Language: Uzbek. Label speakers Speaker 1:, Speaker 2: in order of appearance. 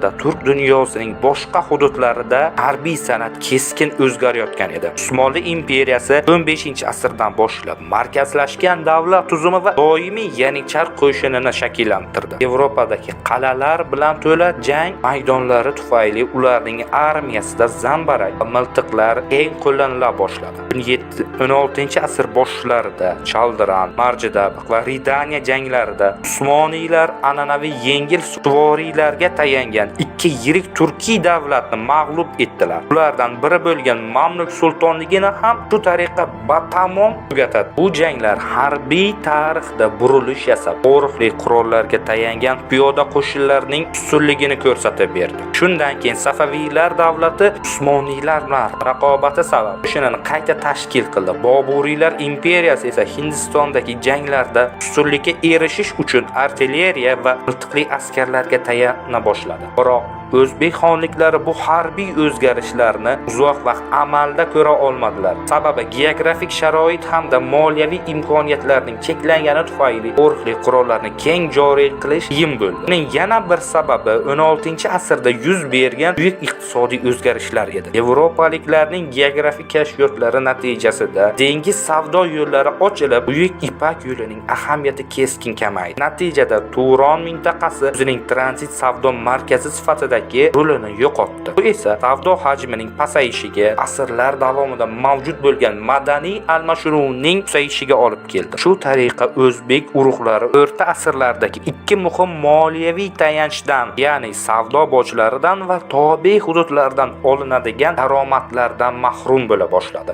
Speaker 1: asrda turk dunyosining boshqa hududlarida harbiy san'at keskin o'zgarayotgan edi. Usmonli imperiyasi 15-asrdan boshlab markazlashgan davlat tuzumi va doimiy yanichar qo'shinini shakllantirdi. Yevropadagi qal'alar bilan to'la jang maydonlari tufayli ularning armiyasida zambarak va miltiqlar keng qo'llanila boshladi. 16-asr boshlarida Chaldiran, Marjidab va Ridaniya janglarida Usmoniylar an'anaviy yengil suvoriylarga tayangan ikki yirik turkiy davlatni mag'lub etdilar. Ulardan biri bo'lgan Mamluk sultonligini ham shu tariqa batamom tugatadi. Bu janglar harbiy tarixda burilish yasab, qo'riqli qurollarga tayangan piyoda qo'shinlarning ustunligini ko'rsatib berdi. Shundan keyin Safaviylar davlati Usmoniylar bilan raqobati sabab qo'shinini qayta tashkil qildi. Boburiylar imperiyasi esa Hindistondagi janglarda ustunlikka erishish uchun artilleriya va miltiqli askarlarga tayana boshladi. Biroq o'zbek xonliklari bu harbiy o'zgarishlarni uzoq vaqt amalda ko'ra olmadilar. Sababi geografik sharoit hamda moliyaviy imkoniyatlarning cheklangani tufayli qo'riqli qurollarni keng joriy qilish qiyin bo'ldi. Buning yana bir sababi 16-asrda yuz bergan buyuk iqtisodiy o'zgarishlar edi. Yevropaliklarning geografik kashfiyotlari natijasida dengiz savdo yo'llari ochilib, Buyuk Ipak yo'lining ahamiyati keskin kamaydi. Natijada Turon mintaqasi o'zining tranzit savdo markazi sifatidagi rolini yo'qotdi. Bu esa savdo hajmining pasayishiga, asrlar davomida mavjud bo'lgan madaniy almashinuvning susayishiga olib keldi. Shu tariqa o'zbek urug'lari o'rta asrlardagi ikki muhim moliyaviy tayanchdan, ya'ni savdo bojlaridan va tobe hududlardan olinadigan daromadlardan mahrum bo'la boshladi.